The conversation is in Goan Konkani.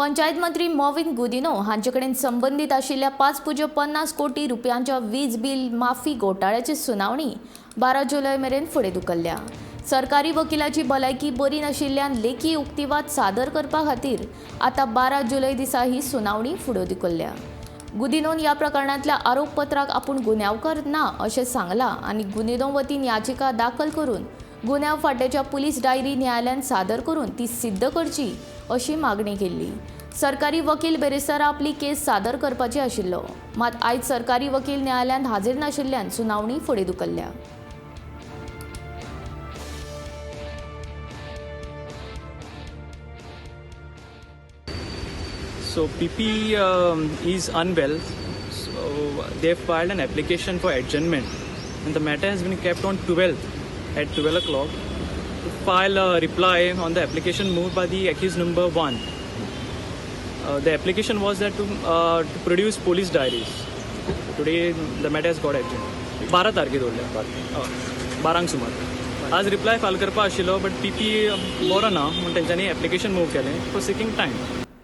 पंचायत मंत्री मॉविन गुदिनो हांचे कडेन संबंदीत आशिल्ल्या 5.50 कोटी रुपयांच्या वीज बील माफी घोटाळ्याची सुनावणी 12 जुलय मेरेन फुडें धुकल्ल्या. सरकारी वकिलाची भलायकी बरी नाशिल्ल्यान लेखी उक्तिवाद सादर करपा खातीर आतां 12 जुलय दिसा ही सुनावणी फुडें धुकल्ल्या. गुदिनोन ह्या प्रकरणांतल्या आरोपपत्राक आपूण गुन्यांवकार ना अशें सांगलां आनी गुदिनो वतीन याचिका दाखल करून गुन्यांव फांट्याच्या पुलीस डायरी न्यायालयांत सादर करून ती सिद्ध करची अशी मागणी केल्ली. सरकारी वकील बेरेस्तारा आपली केस सादर करपाची आशिल्लो. मात आयज सरकारी वकील न्यायालयांत हाजीर नाशिल्ल्यान सुनावणी फुडें धुकल्ल्या. So PP is unwell, so they have filed an application for adjournment, and the matter has been kept on 12th at 12 o'clock to file a reply on the application moved by the accused number 1. The application was that to produce police diaries. Today the matter has got adjourned. 12 तारखे दवरल्या, हय, 12क सुमार. आज रिप्लाय फायल करपा आशिल्लो, बट पी पी बरो ना म्हूण तेंच्यांनी एप्लिकेशन मूव केलें फॉर सिकींग टायम.